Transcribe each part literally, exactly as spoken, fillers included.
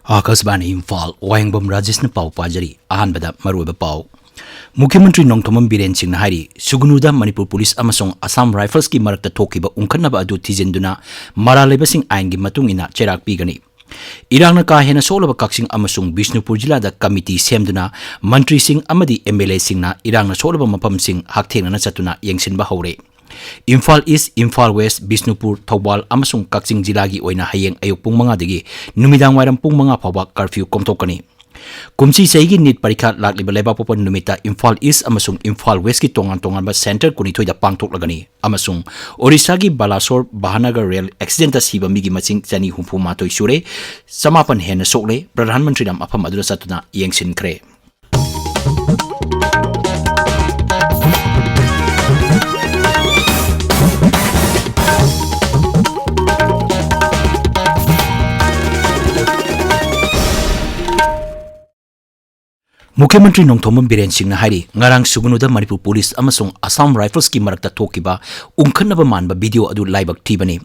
ꯑꯥꯀꯥꯁꯕꯥꯅꯤ ꯏꯝꯐꯥꯜ, ꯋꯥꯍꯦꯡꯕꯝ ꯔꯥꯖꯦꯁꯅ ꯄꯥꯎ ꯄꯥꯖꯔꯤ꯫ ꯑꯍꯥꯟꯕꯗ ꯃꯔꯨꯑꯣꯏꯕ ꯄꯥꯎ꯫ ꯃꯨꯈ꯭ꯌ ꯃꯟꯇ꯭ꯔꯤ ꯅꯣꯡꯊꯣꯝꯕꯝ ꯕꯤꯔꯦꯟ ꯁꯤꯡꯅ ꯍꯥꯏꯔꯤ, ꯁꯨꯒꯅꯨꯗ ꯃꯅꯤꯄꯨꯔ ꯄꯨꯂꯤꯁ ꯑꯃꯁꯨꯡ ꯑꯁꯥꯝ ꯔꯥꯏꯐꯜꯁꯀꯤ ꯃꯔꯛꯇ ꯊꯣꯛꯈꯤꯕ ꯎꯪꯈꯠꯅꯕ ꯑꯗꯨ ꯊꯤꯖꯤꯟꯗꯨꯅ ꯃꯔꯥꯜ ꯂꯩꯕꯁꯤꯡ ꯑꯥꯏꯟꯒꯤ ꯃꯇꯨꯡ ꯏꯟꯅ ꯆꯩꯔꯥꯛ ꯄꯤꯒꯅꯤ꯫ ꯏꯔꯥꯡꯅ ꯀꯥ ꯍꯦꯟꯅ ꯁꯣꯛꯂꯕ ꯀꯛꯆꯤꯡ ꯑꯃꯁꯨꯡ ꯕꯤꯁꯅꯨꯄꯨꯔ ꯖꯤꯂꯥꯗ ꯀꯃꯤꯇꯤ ꯁꯦꯝꯗꯨꯅ ꯃꯟꯇ꯭ꯔꯤꯁꯤꯡ ꯑꯃꯗꯤ ꯑꯦꯝ ꯑꯦꯜ ꯑꯦꯁꯤꯡꯅ ꯏꯔꯥꯡꯅ ꯁꯣꯛꯂꯕ ꯃꯐꯝꯁꯤꯡ ꯍꯛꯊꯦꯡꯅꯅ ꯆꯠꯇꯨꯅ ꯌꯦꯡꯁꯤꯟꯕ ꯍꯧꯔꯦ꯫ ꯏꯝꯐꯥꯜ ꯏꯁ, ꯏꯝꯐꯥꯜ ꯋꯦꯁ, ꯕꯤꯁꯅꯨꯄꯨꯔ, ꯊꯧꯕꯥꯜ ꯑꯃꯁꯨꯡ ꯀꯛꯆꯤꯡ ꯖꯤꯂꯥꯒꯤ ꯑꯣꯏꯅ ꯍꯌꯦꯡ ꯑꯌꯨꯛ ꯄꯨꯡ ꯃꯉꯥꯗꯒꯤ ꯅꯨꯃꯤꯗꯥꯡ ꯋꯥꯏꯔꯝ ꯄꯨꯡ ꯃꯉꯥ ꯐꯥꯎꯕ ꯀꯔꯐ꯭ꯌꯨ ꯀꯣꯝꯊꯣꯛꯀꯅꯤ꯫ ꯀꯨꯝꯁꯤ ꯆꯍꯤꯒꯤ ꯅꯤꯠ ꯄꯔꯤꯈꯥ ꯂꯥꯛꯂꯤꯕ ꯂꯩꯕꯥꯛꯄꯣꯛꯄ ꯅꯨꯃꯤꯠꯇ ꯏꯝꯐꯥꯜ ꯏꯁ ꯑꯃꯁꯨꯡ ꯏꯝꯐꯥꯜ ꯋꯦꯁꯀꯤ ꯇꯣꯉꯥꯟ ꯇꯣꯉꯥꯟꯕ ꯁꯦꯟꯇꯔ ꯀꯨꯟꯅꯤꯊꯣꯏꯗ ꯄꯥꯡꯊꯣꯛꯂꯒꯅꯤ ꯑꯃꯁꯨꯡ ꯑꯣꯔꯤꯁꯥꯒꯤ ꯕꯥꯂꯥꯁꯣꯔ ꯚꯥꯅꯒꯔ ꯔꯦꯜ ꯑꯦꯛꯁꯤꯗꯦꯟꯇ ꯁꯤꯕ ꯃꯤꯒꯤ ꯃꯁꯤꯡ ꯆꯅꯤ ꯍꯨꯝꯐꯨ ꯃꯥꯊꯣꯏ ꯁꯨꯔꯦ, ꯆꯃꯥꯄꯟ ꯍꯦꯟꯅ ꯁꯣꯛꯂꯦ꯫ ꯄ꯭ꯔꯙꯥꯟ ꯃꯟꯇ꯭ꯔꯤꯅ ꯃꯐꯝ ꯑꯗꯨꯗ ꯆꯠꯇꯨꯅ ꯌꯦꯡꯁꯤꯟꯈ꯭ꯔꯦ꯫ ꯃꯨꯈ꯭ꯌ ꯃꯟꯇ꯭ꯔꯤ ꯅꯣꯡꯊꯣꯝꯕꯝ ꯕꯤꯔꯦꯟ ꯁꯤꯡꯅ ꯍꯥꯏꯔꯤ, ꯉꯔꯥꯡ ꯁꯨꯒꯅꯨꯗ ꯃꯅꯤꯄꯨꯔ ꯄꯨꯂꯤꯁ ꯑꯃꯁꯨꯡ ꯑꯁꯥꯝ ꯔꯥꯏꯐꯜꯁꯀꯤ ꯃꯔꯛꯇ ꯊꯣꯛꯈꯤꯕ ꯎꯪꯈꯠꯅꯕ ꯃꯥꯟꯕ ꯚꯤꯗꯤꯑꯣ ꯑꯗꯨ ꯂꯥꯏꯕꯛ ꯊꯤꯕꯅꯤ꯫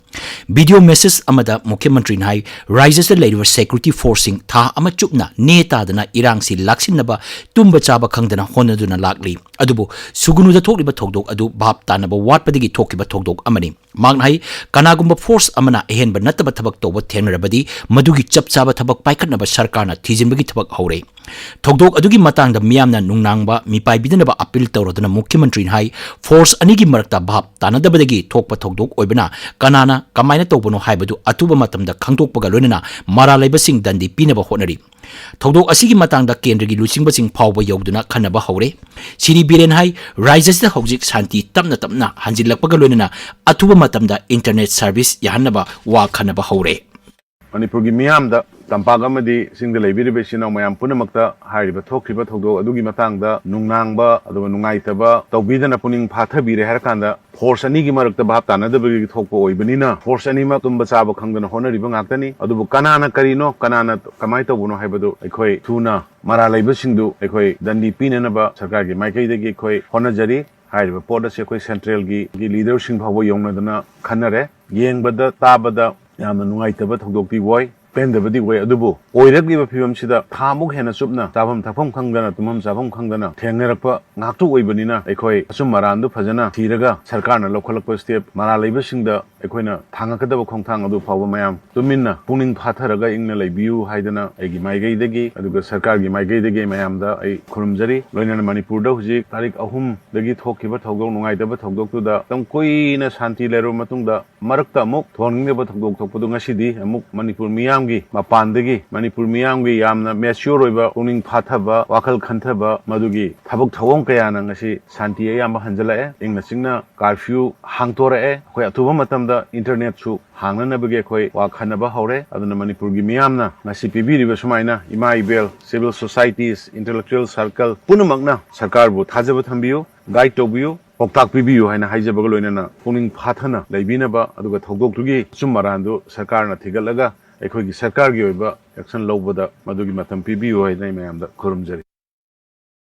ꯚꯤꯗꯤꯑꯣ ꯃꯦꯁꯦꯖ ꯑꯃꯗ ꯃꯨꯈ꯭ꯌ ꯃꯟꯇ꯭ꯔꯤꯅ ꯍꯥꯏ, ꯔꯥꯖ꯭ꯌꯁꯤꯗ ꯂꯩꯔꯤꯕ ꯁꯦꯀ꯭ꯌꯨꯔꯤꯇꯤ ꯐꯣꯔꯁꯁꯤꯡ ꯊꯥ ꯑꯃ ꯆꯨꯞꯅ ꯅꯦ ꯇꯥꯗꯅ ꯏꯔꯥꯡꯁꯤ ꯂꯥꯛꯁꯤꯟꯅꯕ ꯇꯨꯝꯕ ꯆꯥꯕ ꯈꯪꯗꯅ ꯍꯣꯠꯅꯗꯨꯅ ꯂꯥꯛꯂꯤ꯫ ꯑꯗꯨꯕꯨ ꯁꯨꯒꯅꯨꯗ ꯊꯣꯛꯂꯤꯕ ꯊꯧꯗꯣꯛ ꯑꯗꯨ ꯚꯥꯞ ꯇꯥꯅꯕ ꯋꯥꯠꯄꯗꯒꯤ ꯊꯣꯛꯈꯤꯕ ꯊꯧꯗꯣꯛ ꯑꯃꯅꯤ꯫ ꯃꯍꯥꯛꯅ ꯍꯥꯏ, ꯀꯅꯥꯒꯨꯝꯕ ꯐꯣꯔꯁ ꯑꯃꯅ ꯑꯍꯦꯟꯕ ꯅꯠꯇꯕ ꯊꯕꯛ ꯇꯧꯕ ꯊꯦꯡꯅꯔꯕꯗꯤ ꯃꯗꯨꯒꯤ ꯆꯞ ꯆꯥꯕ ꯊꯕꯛ ꯄꯥꯏꯈꯠꯅꯕ ꯁꯔꯀꯥꯔꯅ ꯊꯤꯖꯤꯟꯕꯒꯤ ꯊꯕꯛ ꯍꯧꯔꯦ꯫ ꯊꯧꯗꯣꯛ ꯑꯗꯨꯒꯤ ꯃꯇꯥꯡꯗ ꯃꯤꯌꯥꯝꯅ ꯅꯨꯡꯅꯥꯡꯕ ꯃꯤꯄꯥꯏꯕꯤꯗꯅꯕ ꯑꯄꯤꯜ ꯇꯧꯔꯗꯨꯅ ꯃꯨꯈ꯭ꯌ ꯃꯟꯇ꯭ꯔꯤꯅ ꯍꯥꯏ, ꯐꯣꯔꯁ ꯑꯅꯤꯒꯤ ꯃꯔꯛꯇ ꯚꯥꯞ ꯇꯥꯅꯗꯕꯗꯒꯤ ꯊꯣꯛꯄ ꯊꯧꯗꯣꯛ ꯑꯣꯏꯕꯅ ꯀꯅꯥꯅ ꯀꯃꯥꯏꯅ ꯇꯧꯕꯅꯣ ꯍꯥꯏꯕꯗꯨ ꯑꯊꯨꯕ ꯃꯇꯝꯗ ꯈꯪꯗꯣꯛꯄꯒ ꯂꯣꯏꯅꯅ ꯃꯔꯥꯜ ꯂꯩꯕꯁꯤꯡ ꯗꯟꯗꯤ ꯄꯤꯅꯕ ꯍꯣꯠꯅꯔꯤ꯫ ꯊꯧꯗꯣꯛ ꯑꯁꯤꯒꯤ ꯃꯇꯥꯡꯗ ꯀꯦꯟꯗ꯭ꯔꯒꯤ ꯂꯨꯆꯤꯡꯕꯁꯤꯡ ꯐꯥꯎꯕ ꯌꯧꯗꯨꯅ ꯈꯟꯅꯕ ꯍꯧꯔꯦ꯫ ꯁꯤꯔꯤ ꯕꯤꯔꯦꯟ ꯍꯥꯏ, ꯔꯥꯖ꯭ꯌꯁꯤꯗ ꯍꯧꯖꯤꯛ ꯁꯥꯟꯇꯤ ꯇꯞꯅ ꯇꯞꯅ ꯍꯟꯖꯤꯜꯂꯛꯄꯒ ꯂꯣꯏꯅꯅ ꯑꯊꯨꯕ ꯃꯇꯝꯗ ꯏꯟꯇꯔꯅꯦꯠ ꯁꯔꯚꯤꯁ ꯌꯥꯍꯟꯅꯕ ꯋꯥ ꯈꯟꯅꯕ ꯍꯧꯔꯦ꯫ ꯃꯅꯤꯄꯨꯔꯒꯤ ꯃꯤꯌꯥꯝꯗ ꯇꯝꯄꯥꯛ ꯑꯃꯗꯤ ꯆꯤꯡꯗ ꯂꯩꯕꯤꯔꯤꯕ ꯏꯆꯤꯟ ꯏꯅꯥꯎ ꯃꯌꯥꯝ ꯄꯨꯝꯅꯃꯛꯇ ꯍꯥꯏꯔꯤꯕ ꯊꯣꯛꯈꯤꯕ ꯊꯧꯗꯣꯛ ꯑꯗꯨꯒꯤ ꯃꯇꯥꯡꯗ ꯅꯨꯡꯅꯥꯡꯕ ꯑꯗꯨꯒ ꯅꯨꯡꯉꯥꯏꯇꯕ ꯇꯧꯕꯤꯗꯅ ꯄꯨꯛꯅꯤꯡ ꯐꯥꯊꯕꯤꯔꯦ ꯍꯥꯏꯔꯀꯥꯟꯗ ꯐꯣꯔꯁ ꯑꯅꯤꯒꯤ ꯃꯔꯛꯇ ꯚꯥꯞ ꯇꯥꯅꯗꯕꯒꯤ ꯊꯣꯛꯄ ꯑꯣꯏꯕꯅꯤꯅ ꯐꯣꯔꯁ ꯑꯅꯤꯃꯛ ꯇꯨꯝꯕ ꯆꯥꯕ ꯈꯪꯗꯅ ꯍꯣꯠꯅꯔꯤꯕ ꯉꯥꯛꯇꯅꯤ꯫ ꯑꯗꯨꯕꯨ ꯀꯅꯥꯅ ꯀꯔꯤꯅꯣ, ꯀꯅꯥꯅ ꯀꯃꯥꯏꯅ ꯇꯧꯕꯅꯣ ꯍꯥꯏꯕꯗꯨ ꯑꯩꯈꯣꯏ ꯊꯨꯅ ꯃꯔꯥꯜ ꯂꯩꯕꯁꯤꯡꯗꯨ ꯑꯩꯈꯣꯏ ꯗꯟꯗꯤ ꯄꯤꯅꯅꯕ ꯁꯔꯀꯥꯔꯒꯤ ꯃꯥꯏꯀꯩꯗꯒꯤ ꯑꯩꯈꯣꯏ ꯍꯣꯠꯅꯖꯔꯤ꯫ ꯍꯥꯏꯔꯤꯕ ꯄꯣꯠ ꯑꯁꯤ ꯑꯩꯈꯣꯏ ꯁꯦꯟꯇ꯭ꯔꯦꯜꯒꯤ ꯂꯤꯗꯔꯁꯤꯡ ꯐꯥꯎꯕ ꯌꯧꯅꯗꯅ ꯈꯟꯅꯔꯦ꯫ ꯌꯦꯡꯕꯗ ꯇꯥꯕꯗ ꯌꯥꯝꯅ ꯅꯨꯡꯉꯥꯏꯇꯕ ꯊꯧꯗꯣꯛꯇꯤ ꯑꯣꯏ꯫ ꯄꯦꯟꯗꯕꯗꯤ ꯑꯣꯏ꯫ ꯑꯗꯨꯕꯨ ꯑꯣꯏꯔꯛꯂꯤꯕ ꯐꯤꯕꯝꯁꯤꯗ ꯊꯥꯃꯨꯛ ꯍꯦꯟꯅ ꯆꯨꯞꯅ ꯆꯥꯐꯝ ꯊꯛꯐꯝ ꯈꯪꯗꯅ, ꯇꯨꯝꯐꯝ ꯆꯥꯐꯝ ꯈꯪꯗꯅ ꯊꯦꯡꯅꯔꯛꯄ ꯉꯥꯛꯇ ꯑꯣꯏꯕꯅꯤꯅ, ꯑꯩꯈꯣꯏ ꯑꯆꯨꯝ ꯑꯔꯥꯟꯗꯨ ꯐꯖꯅ ꯊꯤꯔꯒ ꯁꯔꯀꯥꯔꯅ ꯂꯧꯈꯠꯂꯛꯄ step, ꯃꯔꯥꯜ ꯂꯩꯕꯁꯤꯡꯗ ꯑꯩꯈꯣꯏꯅ ꯊꯥꯡꯉꯛꯀꯗꯕ ꯈꯣꯡꯊꯥꯡ ꯑꯗꯨ ꯐꯥꯎꯕ ꯃꯌꯥꯝ ꯇꯨꯃꯤꯟꯅ ꯄꯨꯛꯅꯤꯡ ꯐꯥꯊꯔꯒ ꯏꯪꯅ ꯂꯩꯕꯤꯌꯨ ꯍꯥꯏꯗꯅ ꯑꯩꯒꯤ ꯃꯥꯏꯀꯩꯗꯒꯤ, ꯑꯗꯨꯒ ꯁꯔꯀꯥꯔꯒꯤ ꯃꯥꯏꯀꯩꯗꯒꯤ ꯃꯌꯥꯝꯗ ꯑꯩ ꯈꯨꯔꯨꯝꯖꯔꯤ꯫ ꯂꯣꯏꯅꯅ ꯃꯅꯤꯄꯨꯔꯗ ꯍꯧꯖꯤꯛ ꯇꯥꯔꯤꯛ ꯑꯍꯨꯝꯗꯒꯤ ꯊꯣꯛꯈꯤꯕ ꯊꯧꯗꯣꯛ, ꯅꯨꯡꯉꯥꯏꯇꯕ ꯊꯧꯗꯣꯛꯇꯨꯗ ꯃꯇꯝ ꯀꯨꯏꯅ ꯁꯥꯟꯇꯤ ꯂꯩꯔꯕ ꯃꯇꯨꯡꯗ, ꯃꯔꯛꯇ ꯑꯃꯨꯛ ꯊꯣꯛꯍꯟꯅꯤꯡꯗꯕ ꯊꯧꯗꯣꯛ ꯊꯣꯛꯄꯗꯨ ꯉꯁꯤꯗꯤ ꯑꯃꯨꯛ ꯃꯅꯤꯄꯨꯔ ꯃꯤꯌꯥꯝꯒꯤ ꯃꯄꯥꯟꯗꯒꯤ, ꯃꯅꯤꯄꯨꯔ ꯃꯤꯌꯥꯝꯒꯤ ꯌꯥꯝꯅ mature ꯑꯣꯏꯕ, ꯄꯨꯛꯅꯤꯡ ꯐꯥꯊꯕ, ꯋꯥꯈꯜ ꯈꯟꯊꯕ, ꯃꯗꯨꯒꯤ ꯊꯕꯛ ꯊꯧꯑꯣꯡ ꯀꯌꯥꯅ ꯉꯁꯤ ꯁꯥꯟꯇꯤ ꯑꯌꯥꯝꯕ ꯍꯟꯖꯤꯜꯂꯛꯑꯦ꯫ ꯏꯪꯅ ꯆꯤꯛꯅ curfew ꯍꯥꯡꯇꯣꯔꯛꯑꯦ꯫ ꯑꯩꯈꯣꯏ ꯑꯊꯨꯕ ꯃꯇꯝꯗ internetꯁꯨ ꯍꯥꯡꯅꯅꯕꯒꯤ ꯑꯩꯈꯣꯏ ꯋꯥ ꯈꯟꯅꯕ ꯍꯧꯔꯦ꯫ ꯑꯗꯨꯅ ꯃꯅꯤꯄꯨꯔꯒꯤ ꯃꯤꯌꯥꯝꯅ ꯉꯁꯤ ꯄꯤꯕꯤꯔꯤꯕ ꯁꯨꯃꯥꯏꯅ ꯏꯃꯥ ꯏꯕꯦꯜ, civil societies, intellectual circle ꯄꯨꯝꯅꯃꯛꯅ ꯁꯔꯀꯥꯔꯕꯨ ꯊꯥꯖꯕ ꯊꯝꯕꯤꯌꯨ, guide ꯇꯧꯕꯤꯌꯨ, ꯄꯥꯎꯇꯥꯛ ꯄꯤꯕꯤꯌꯨ ꯍꯥꯏꯅ ꯍꯥꯏꯖꯕꯒ ꯂꯣꯏꯅꯅ ꯄꯨꯛꯅꯤꯡ ꯐꯥꯊꯅ ꯂꯩꯕꯤꯅꯕ, ꯑꯗꯨꯒ ꯊꯧꯗꯣꯛꯇꯨꯒꯤ ꯑꯆꯨꯝ ꯑꯔꯥꯟꯗꯨ ꯁꯔꯀꯥꯔꯅ ꯊꯤꯒꯠꯂꯒ ꯑꯩꯈꯣꯏꯒꯤ ꯁꯔꯀꯥꯔꯒꯤ ꯑꯣꯏꯕ action ꯂꯧꯕꯗ ꯃꯗꯨꯒꯤ ꯃꯇꯝ ꯄꯤꯕꯤꯌꯨ ꯍꯥꯏꯅ ꯑꯩ ꯃꯌꯥꯝꯗ ꯈꯨꯔꯨꯝꯖꯔꯤ꯫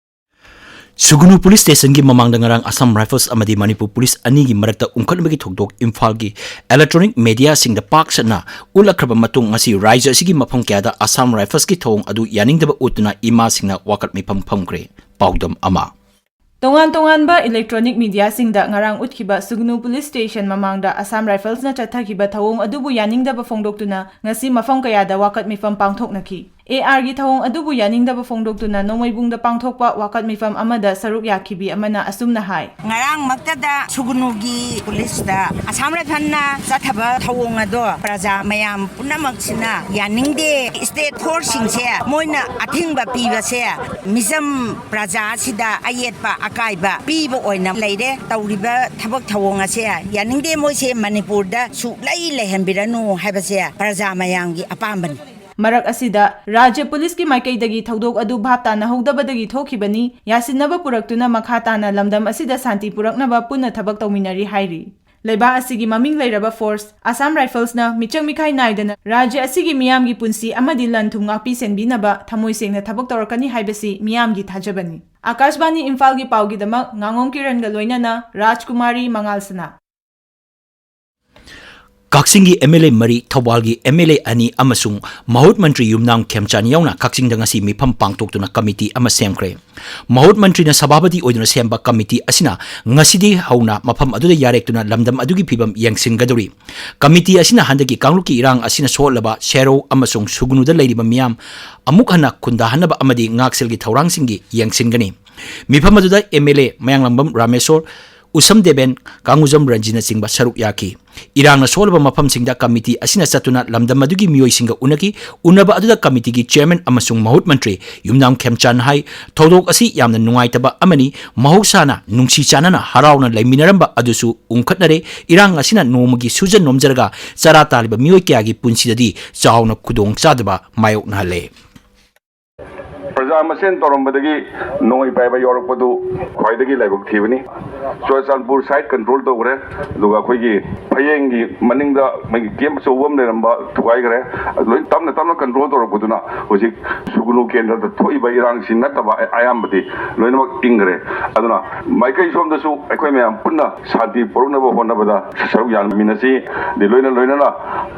ꯁꯨꯒꯨꯅꯨ ꯄꯨꯂꯤꯁ ꯁ꯭ꯇꯦꯁꯟꯒꯤ ꯃꯃꯥꯡꯗ ꯉꯔꯥꯡ ꯑꯁꯥꯝ ꯔꯥꯏꯐꯜꯁ ꯑꯃꯗꯤ ꯃꯅꯤꯄꯨꯔ ꯄꯨꯂꯤꯁ ꯑꯅꯤꯒꯤ ꯃꯔꯛꯇ ꯎꯪꯈꯠꯅꯕꯒꯤ ꯊꯧꯗꯣꯛ ꯏꯝꯐꯥꯜꯒꯤ electronic mediaꯁꯤꯡꯗ ꯄꯥꯛ ꯁꯟꯅ ꯎꯠꯂꯛꯈ꯭ꯔꯕ ꯃꯇꯨꯡ, ꯉꯁꯤ ꯔꯥꯖ꯭ꯌ ꯑꯁꯤꯒꯤ ꯃꯐꯝ ꯀꯌꯥꯗ ꯑꯁꯥꯝ ꯔꯥꯏꯐꯜꯁꯀꯤ ꯊꯧꯑꯣꯡ ꯑꯗꯨ ꯌꯥꯅꯤꯡꯗꯕ ꯎꯠꯇꯨꯅ ꯏꯃꯥꯁꯤꯡꯅ ꯋꯥꯀꯠ ꯃꯤꯐꯝ ꯐꯝꯈ꯭ꯔꯦ꯫ ꯄꯥꯎꯗꯝ ꯑꯃ꯫ ꯇꯣꯉꯥꯟ ꯇꯣꯉꯥꯟꯕ electronic mediaꯁꯤꯡꯗ ꯉꯔꯥꯡ ꯎꯠꯈꯤꯕ ꯁꯨꯒꯅꯨ ꯄꯨꯂꯤꯁ ꯁ꯭ꯇꯦꯁꯟ ꯃꯃꯥꯡꯗ ꯑꯁꯥꯝ ꯔꯥꯏꯐꯜꯁꯅ ꯆꯠꯊꯈꯤꯕ ꯊꯧꯑꯣꯡ ꯑꯗꯨꯕꯨ ꯌꯥꯅꯤꯡꯗꯕ ꯐꯣꯡꯗꯣꯛꯇꯨꯅ ꯉꯁꯤ ꯃꯐꯝ ꯀꯌꯥꯗ ꯋꯥꯀꯠ ꯃꯤꯐꯝ ꯄꯥꯡꯊꯣꯛꯅꯈꯤ꯫ ꯑꯦ ꯑꯥꯔꯒꯤ ꯊꯧꯑꯣꯡ ꯑꯗꯨꯕꯨ ꯌꯥꯅꯤꯡꯗꯕ ꯐꯣꯡꯗꯣꯛꯇꯨꯅ ꯅꯣꯡꯃꯩꯕꯨꯡꯗ ꯄꯥꯡꯊꯣꯛꯄ ꯋꯥꯀꯠ ꯃꯤꯐꯝ ꯑꯃꯗ ꯁꯔꯨꯛ ꯌꯥꯈꯤꯕꯤ ꯑꯃꯅ ꯑꯁꯨꯝꯅ ꯍꯥꯏ꯫ ꯉꯔꯥꯡꯃꯛꯇꯗ ꯁꯨꯒꯅꯨꯒꯤ ꯄꯨꯂꯤꯁꯇ ꯑꯁꯥꯝ ꯔꯥꯏꯐꯜꯅ ꯆꯠꯊꯕ ꯊꯧꯑꯣꯡ ꯑꯗꯣ ꯄ꯭ꯔꯖꯥ ꯃꯌꯥꯝ ꯄꯨꯝꯅꯃꯛꯁꯤꯅ ꯌꯥꯅꯤꯡꯗꯦ꯫ State forceꯁꯤꯡꯁꯦ ꯃꯣꯏꯅ ꯑꯊꯤꯡꯕ ꯄꯤꯕꯁꯦ ꯃꯤꯆꯝ ꯄ꯭ꯔꯖꯥꯁꯤꯗ ꯑꯌꯦꯠꯄ ꯑꯀꯥꯏꯕ ꯄꯤꯕ ꯑꯣꯏꯅ ꯂꯩꯔꯦ꯫ ꯇꯧꯔꯤꯕ ꯊꯕꯛ ꯊꯧꯑꯣꯡ ꯑꯁꯦ ꯌꯥꯅꯤꯡꯗꯦ, ꯃꯣꯏꯁꯦ ꯃꯅꯤꯄꯨꯔꯗ ꯁꯨꯛꯂꯩ ꯂꯩꯍꯟꯕꯤꯔꯅꯨ ꯍꯥꯏꯕꯁꯦ ꯄ꯭ꯔꯖꯥ ꯃꯌꯥꯝꯒꯤ ꯑꯄꯥꯝꯕꯅꯤ꯫ ꯃꯔꯛ ꯑꯁꯤꯗ, ꯔꯥꯖ꯭ꯌ ꯄꯨꯂꯤꯁꯀꯤ ꯃꯥꯏꯀꯩꯗꯒꯤ ꯊꯧꯗꯣꯛ ꯑꯗꯨ ꯚꯥꯞ ꯇꯥꯅꯍꯧꯗꯕꯗꯒꯤ ꯊꯣꯛꯈꯤꯕꯅꯤ, ꯌꯥꯁꯤꯟꯅꯕ ꯄꯨꯔꯛꯇꯨꯅ ꯃꯈꯥ ꯇꯥꯅ ꯂꯝꯗꯝ ꯑꯁꯤꯗ ꯁꯥꯟꯇꯤ ꯄꯨꯔꯛꯅꯕ ꯄꯨꯟꯅ ꯊꯕꯛ ꯇꯧꯃꯤꯟꯅꯔꯤ ꯍꯥꯏꯔꯤ꯫ ꯂꯩꯕꯥꯛ ꯑꯁꯤꯒꯤ ꯃꯃꯤꯡ ꯂꯩꯔꯕ force ꯑꯁꯥꯝ ꯔꯥꯏꯐꯜꯁꯅ ꯃꯤꯆꯪ ꯃꯤꯈꯥꯏ ꯅꯥꯏꯗꯅ ꯔꯥꯖ꯭ꯌ ꯑꯁꯤꯒꯤ ꯃꯤꯌꯥꯝꯒꯤ ꯄꯨꯟꯁꯤ ꯑꯃꯗꯤ ꯂꯟ ꯊꯨꯝ ꯉꯥꯛꯄꯤ ꯁꯦꯟꯕꯤꯅꯕ ꯊꯃꯣꯏ ꯁꯦꯡꯅ ꯊꯕꯛ ꯇꯧꯔꯛꯀꯅꯤ ꯍꯥꯏꯕꯁꯤ ꯃꯤꯌꯥꯝꯒꯤ ꯊꯥꯖꯕꯅꯤ꯫ ꯑꯀꯥꯁꯕꯥꯅꯤ ꯏꯝꯐꯥꯜꯒꯤ ꯄꯥꯎꯒꯤꯗꯃꯛ ꯉꯥꯉꯣꯝ ꯀꯤꯔꯟꯒ ꯂꯣꯏꯅꯅ ꯔꯥꯖꯀꯨꯃꯥꯔꯤ ꯃꯉꯥꯜꯁꯅꯥ꯫ ꯀꯛꯆꯤꯡꯒꯤ ꯑꯦꯝ ꯑꯦꯜ ꯑꯦ ꯃꯔꯤ, ꯊꯧꯕꯥꯜꯒꯤ ꯑꯦꯝ ꯑꯦꯜ ꯑꯦ ꯑꯅꯤ ꯑꯃꯁꯨꯡ ꯃꯍꯨꯠ ꯃꯟꯇ꯭ꯔꯤ ꯌꯨꯝꯅꯥꯝ ꯈꯦꯝꯆꯥꯟ ꯌꯥꯎꯅ ꯀꯛꯆꯤꯡꯗ ꯉꯁꯤ ꯃꯤꯐꯝ ꯄꯥꯡꯊꯣꯛꯇꯨꯅ ꯀꯃꯤꯇꯤ ꯑꯃ ꯁꯦꯝꯈ꯭ꯔꯦ꯫ ꯃꯍꯨꯠ ꯃꯟꯇ꯭ꯔꯤꯅ ꯁꯚꯥꯄꯇꯤ ꯑꯣꯏꯗꯨꯅ ꯁꯦꯝꯕ ꯀꯃꯤꯇꯤ ꯑꯁꯤꯅ ꯉꯁꯤꯗꯤ ꯍꯧꯅ ꯃꯐꯝ ꯑꯗꯨꯗ ꯌꯥꯔꯦꯛꯇꯨꯅ ꯂꯝꯗꯝ ꯑꯗꯨꯒꯤ ꯐꯤꯕꯝ ꯌꯦꯡꯁꯤꯟꯒꯗꯧꯔꯤ꯫ ꯀꯃꯤꯇꯤ ꯑꯁꯤꯅ ꯍꯟꯗꯛꯀꯤ ꯀꯥꯡꯂꯨꯞꯀꯤ ꯏꯔꯥꯡ ꯑꯁꯤꯅ ꯁꯣꯛꯍꯜꯂꯕ ꯁꯦꯔꯧ ꯑꯃꯁꯨꯡ ꯁꯨꯒꯅꯨꯗ ꯂꯩꯔꯤꯕ ꯃꯤꯌꯥꯝ ꯑꯃꯨꯛ ꯍꯟꯅ ꯈꯨꯟꯗꯥꯍꯟꯅꯕ ꯑꯃꯗꯤ ꯉꯥꯛꯁꯦꯜꯒꯤ ꯊꯧꯔꯥꯡꯁꯤꯡꯒꯤ ꯌꯦꯡꯁꯤꯟꯒꯅꯤ꯫ ꯃꯤꯐꯝ ꯑꯗꯨꯗ ꯑꯦꯝ ꯑꯦꯜ ꯑꯦ ꯃꯌꯥꯡꯂꯝꯕꯝ ꯔꯥꯃꯦꯁꯣꯔ, ꯎꯁꯝ ꯗꯦꯕꯦꯟ, ꯀꯥꯡꯉꯨꯖꯝ ꯔꯟꯖꯤꯅꯆꯤꯡꯕ ꯁꯔꯨꯛ ꯌꯥꯈꯤ꯫ ꯏꯔꯥꯡꯅ ꯁꯣꯛꯂꯕ ꯃꯐꯝꯁꯤꯡꯗ ꯀꯃꯤꯇꯤ ꯑꯁꯤꯅ ꯆꯠꯇꯨꯅ ꯂꯝꯗꯝ ꯑꯗꯨꯒꯤ ꯃꯤꯑꯣꯏꯁꯤꯡꯒ ꯎꯅꯈꯤ꯫ ꯎꯅꯕ ꯑꯗꯨꯗ ꯀꯃꯤꯇꯤꯒꯤ ꯆꯤꯌꯔꯃꯦꯟ ꯑꯃꯁꯨꯡ ꯃꯍꯨꯠ ꯃꯟꯇ꯭ꯔꯤ ꯌꯨꯝꯅꯥꯝ ꯈꯦꯝꯆꯥꯟ ꯍꯥꯏ, ꯊꯧꯗꯣꯛ ꯑꯁꯤ ꯌꯥꯝꯅ ꯅꯨꯡꯉꯥꯏꯇꯕ ꯑꯃꯅꯤ꯫ ꯃꯍꯧꯁꯥꯅ ꯅꯨꯡꯁꯤ ꯆꯥꯟꯅꯅ ꯍꯔꯥꯎꯅ ꯂꯩꯃꯤꯟꯅꯔꯝꯕ ꯑꯗꯨꯁꯨ ꯎꯪꯈꯠꯅꯔꯦ꯫ ꯏꯔꯥꯡ ꯑꯁꯤꯅ ꯅꯣꯡꯃꯒꯤ ꯁꯨꯖ ꯅꯣꯝꯖꯔꯒ ꯆꯔꯥ ꯇꯥꯜꯂꯤꯕ ꯃꯤꯑꯣꯏ ꯀꯌꯥꯒꯤ ꯄꯨꯟꯁꯤꯗꯗꯤ ꯆꯥꯎꯅ ꯈꯨꯗꯣꯡ ꯆꯥꯗꯕ ꯃꯥꯌꯣꯛꯅꯍꯜꯂꯦ꯫ ꯄ꯭ꯔꯖꯥ ꯃꯁꯦꯟ ꯇꯧꯔꯝꯕꯗꯒꯤ ꯅꯣꯡꯃꯩ ꯄꯥꯏꯕ ꯌꯥꯎꯔꯛꯄꯗꯨ ꯈ꯭ꯋꯥꯏꯗꯒꯤ ꯂꯥꯏꯕꯛ ꯊꯤꯕꯅꯤ꯫ ꯆꯨꯔꯆꯥꯟꯄꯨꯔ ꯁꯥꯏꯠ ꯀꯟꯇ꯭ꯔꯣꯜ ꯇꯧꯈ꯭ꯔꯦ, ꯑꯗꯨꯒ ꯑꯩꯈꯣꯏꯒꯤ ꯐꯌꯦꯡꯒꯤ ꯃꯅꯤꯡꯗ ꯃꯣꯏꯒꯤ ꯀꯦꯝꯞ ꯑꯆꯧꯕ ꯑꯃ ꯂꯩꯔꯝꯕ ꯊꯨꯒꯥꯏꯈ꯭ꯔꯦ꯫ ꯑꯗꯨ ꯂꯣꯏ ꯇꯞꯅ ꯇꯞꯅ ꯀꯟꯇ꯭ꯔꯣꯜ ꯇꯧꯔꯛꯄꯗꯨꯅ ꯍꯧꯖꯤꯛ ꯁꯨꯒꯅꯨ ꯀꯦꯟꯗ꯭ꯔꯗ ꯊꯣꯛꯏꯕ ꯏꯔꯥꯡꯁꯤ ꯅꯠꯇꯕ ꯑꯌꯥꯝꯕꯗꯤ ꯂꯣꯏꯅꯃꯛ ꯏꯪꯈ꯭ꯔꯦ꯫ ꯑꯗꯨꯅ ꯃꯥꯏꯀꯩ ꯁꯣꯝꯗꯁꯨ ꯑꯩꯈꯣꯏ ꯃꯌꯥꯝ ꯄꯨꯟꯅ ꯁꯥꯟꯇꯤ ꯄꯨꯔꯛꯅꯕ ꯍꯣꯠꯅꯕꯗ ꯁꯔꯨꯛ ꯌꯥꯃꯤꯟꯅꯁꯤ꯫ ꯑꯗꯩ ꯂꯣꯏꯅ ꯂꯣꯏꯅꯅ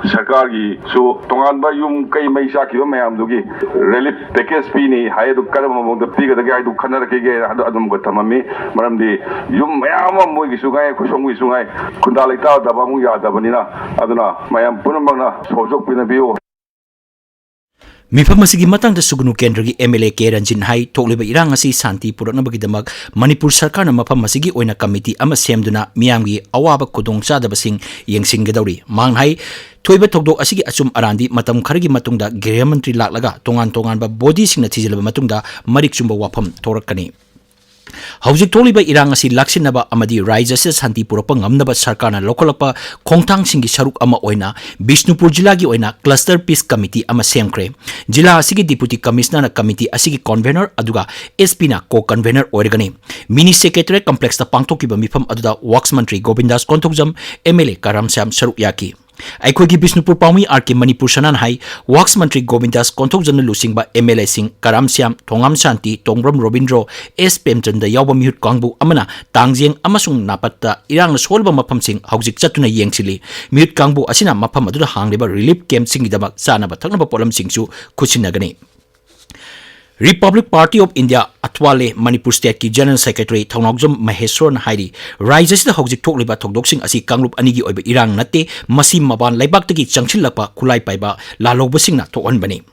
ꯁꯔꯀꯥꯔꯒꯤꯁꯨ ꯇꯣꯉꯥꯟꯕ ꯌꯨꯝ ꯀꯩ ꯃꯩ ꯆꯥꯛꯈꯤꯕ ꯃꯌꯥꯝꯗꯨꯒꯤ ꯔꯤꯂꯤꯐ ꯄꯦꯀꯦꯖ ꯄꯤꯅꯤ ꯍꯥꯏ, ꯑꯗꯨ ꯀꯔꯝꯕ ꯃꯑꯣꯡꯗ ꯄꯤꯒꯗꯒꯦ ꯍꯥꯏꯗꯨ ꯈꯟꯅꯔꯛꯈꯤꯒꯦ, ꯑꯗꯨ ꯑꯗꯨꯝꯒ ꯊꯝꯃꯝꯃꯤ꯫ ꯃꯔꯝꯗꯤ ꯌꯨꯝ ꯃꯌꯥꯝ ꯑꯃ ꯃꯣꯏꯒꯤꯁꯨ ꯉꯥꯏ, ꯑꯩꯈꯣꯏ ꯁꯣꯝꯒꯤꯁꯨ ꯉꯥꯏ, ꯈꯨꯟꯗꯥ ꯂꯩꯇꯥꯗꯕ ꯑꯃꯨꯛ ꯌꯥꯗꯕꯅꯤꯅ꯫ ꯑꯗꯨꯅ ꯃꯌꯥꯝ ꯄꯨꯝꯅꯃꯛꯅ ꯁꯍꯖꯣꯛ ꯄꯤꯅꯕꯤꯌꯨ꯫ ꯃꯤꯐꯝ ꯑꯁꯤꯒꯤ ꯃꯇꯥꯡꯗ ꯁꯨꯒꯅꯨ ꯀꯦꯟꯗ꯭ꯔꯒꯤ ꯑꯦꯝ ꯑꯦꯜ ꯑꯦ ꯀꯦ ꯔꯟꯖꯤꯟ ꯍꯥꯏ, ꯊꯣꯛꯂꯤꯕ ꯏꯔꯥꯡ ꯑꯁꯤ ꯁꯥꯟꯇꯤ ꯄꯨꯔꯛꯅꯕꯒꯤꯗꯃꯛ ꯃꯅꯤꯄꯨꯔ ꯁꯔꯀꯥꯔꯅ ꯃꯐꯝ ꯑꯁꯤꯒꯤ ꯑꯣꯏꯅ ꯀꯃꯤꯇꯤ ꯑꯃ ꯁꯦꯝꯗꯨꯅ ꯃꯤꯌꯥꯝꯒꯤ ꯑꯋꯥꯕ ꯈꯨꯗꯣꯡꯆꯥꯗꯕꯁꯤꯡ ꯌꯦꯡꯁꯤꯟꯒꯗꯧꯔꯤ꯫ ꯃꯍꯥꯛꯅ ꯍꯥꯏ, ꯊꯣꯛꯏꯕ ꯊꯧꯗꯣꯛ ꯑꯁꯤꯒꯤ ꯑꯆꯨꯝ ꯑꯔꯥꯟꯗꯤ ꯃꯇꯝ ꯈꯔꯒꯤ ꯃꯇꯨꯡꯗ ꯒ꯭ꯔꯤꯍ ꯃꯟꯇ꯭ꯔꯤ ꯂꯥꯛꯂꯒ ꯇꯣꯉꯥꯟ ꯇꯣꯉꯥꯟꯕ ꯕꯣꯗꯤꯁꯤꯡꯅ ꯊꯤꯖꯤꯜꯂꯕ ꯃꯇꯨꯡꯗ ꯃꯔꯤꯛ ꯆꯨꯝꯕ ꯋꯥꯐꯝ ꯊꯣꯔꯛꯀꯅꯤ꯫ ꯍꯧꯖꯤꯛ ꯊꯣꯛꯂꯤꯕ ꯏꯔꯥꯡ ꯑꯁꯤ ꯂꯥꯛꯁꯤꯟꯅꯕ ꯑꯃꯗꯤ ꯔꯥꯏꯖ꯭ꯌ ꯑꯁꯤꯗ ꯁꯥꯟꯇꯤ ꯄꯨꯔꯛꯄ ꯉꯝꯅꯕ ꯁꯔꯀꯥꯔꯅ ꯂꯧꯈꯠꯂꯛꯄ ꯈꯣꯡꯊꯥꯡꯁꯤꯡꯒꯤ ꯁꯔꯨꯛ ꯑꯃ ꯑꯣꯏꯅ ꯕꯤꯁꯅꯨꯄꯨꯔ ꯖꯤꯂꯥꯒꯤ ꯑꯣꯏꯅ ꯀ꯭ꯂꯁꯇꯔ ꯄꯤꯁ ꯀꯃꯤꯇꯤ ꯑꯃ ꯁꯦꯝꯈ꯭ꯔꯦ꯫ ꯖꯤꯂꯥ ꯑꯁꯤꯒꯤ ꯗꯤꯄꯨꯇꯤ ꯀꯃꯤꯁꯅꯔꯅ ꯀꯃꯤꯇꯤ ꯑꯁꯤꯒꯤ ꯀꯟꯚꯦꯅꯔ ꯑꯗꯨꯒ ꯑꯦꯁ ꯄꯤꯅ ꯀꯣ ꯀꯟꯚꯦꯅꯔ ꯑꯣꯏꯔꯒꯅꯤ꯫ ꯃꯤꯅꯤ ꯁꯦꯀ꯭ꯔꯦꯇꯔꯤꯌꯦꯠ ꯀꯝꯄ꯭ꯂꯦꯛꯁꯇ ꯄꯥꯡꯊꯣꯛꯈꯤꯕ ꯃꯤꯐꯝ ꯑꯗꯨꯗ wax Mantri ꯒꯣꯕꯤꯟꯗꯥꯁ Konthoujam, M L A ꯀꯔꯝꯁ꯭ꯌꯥꯝ ꯁꯔꯨꯛ ꯌꯥꯈꯤ꯫ ꯑꯩꯈꯣꯏꯒꯤ ꯕꯤꯁꯅꯨꯄꯨꯔ ꯄꯥꯎꯃꯤ ꯑꯥꯔ ꯀꯦ ꯃꯅꯤꯄꯨꯔ ꯁꯅꯥꯅ ꯍꯥꯏ, ꯋꯥꯛꯁ ꯃꯟꯇ꯭ꯔꯤ ꯒꯣꯕꯤꯟꯗꯥꯁ ꯀꯣꯟꯊꯧꯖꯝꯅ ꯂꯨꯆꯤꯡꯕ ꯑꯦꯝ ꯑꯦꯜ ꯑꯦꯁꯤꯡ ꯀꯔꯥꯝ ꯁ꯭ꯌꯥꯝ, ꯊꯣꯉꯥꯝ ꯁꯥꯟꯇꯤ, ꯇꯣꯡꯕ꯭ꯔꯝ ꯔꯣꯕꯤꯟꯗ꯭ꯔꯣ, ꯑꯦꯁ ꯄ꯭ꯔꯦꯝꯆꯟꯗ ꯌꯥꯎꯕ ꯃꯤꯍꯨꯠ ꯀꯥꯡꯕꯨ ꯑꯃꯅ ꯇꯥꯡꯖꯦꯡ ꯑꯃꯁꯨꯡ ꯅꯥꯄꯠꯇ ꯏꯔꯥꯡꯅ ꯁꯣꯛꯍꯜꯂꯕ ꯃꯐꯝꯁꯤꯡ ꯍꯧꯖꯤꯛ ꯆꯠꯇꯨꯅ ꯌꯦꯡꯁꯤꯜꯂꯤ꯫ ꯃꯤꯍꯨꯠ ꯀꯥꯡꯕꯨ ꯑꯁꯤꯅ ꯃꯐꯝ ꯑꯗꯨꯗ ꯍꯥꯡꯂꯤꯕ ꯔꯤꯂꯤꯐ ꯀꯦꯝꯞꯁꯤꯡꯒꯤꯗꯃꯛ ꯆꯥꯅꯕ ꯊꯛꯅꯕ ꯄꯣꯠꯂꯝꯁꯤꯡꯁꯨ ꯈꯨꯠꯁꯤꯟꯅꯒꯅꯤ꯫ Republic Party of India ꯑꯊ꯭ꯋꯥꯂꯦ Manipur ꯁ꯭ꯇꯦꯠꯀꯤ ꯖꯦꯅꯔꯦꯜ ꯁꯦꯀ꯭ꯔꯦꯇꯔꯤ ꯊꯧꯅꯥꯎꯖꯝ ꯃꯍꯦꯁ꯭ꯋꯔꯅ ꯍꯥꯏꯔꯤ, ꯔꯥꯖ꯭ꯌ ꯑꯁꯤꯗ ꯍꯧꯖꯤꯛ ꯊꯣꯛꯂꯤꯕ ꯊꯧꯗꯣꯛꯁꯤꯡ ꯑꯁꯤ ꯀꯥꯡꯂꯨꯞ ꯑꯅꯤꯒꯤ ꯑꯣꯏꯕ ꯏꯔꯥꯡ ꯅꯠꯇꯦ, ꯃꯁꯤ ꯃꯄꯥꯟ ꯂꯩꯕꯥꯛꯇꯒꯤ ꯆꯪꯁꯤꯜꯂꯛꯄ ꯈꯨꯠꯂꯥꯏ ꯄꯥꯏꯕ ꯂꯥꯜꯍꯧꯕꯁꯤꯡꯅ ꯊꯣꯛꯍꯟꯕꯅꯤ꯫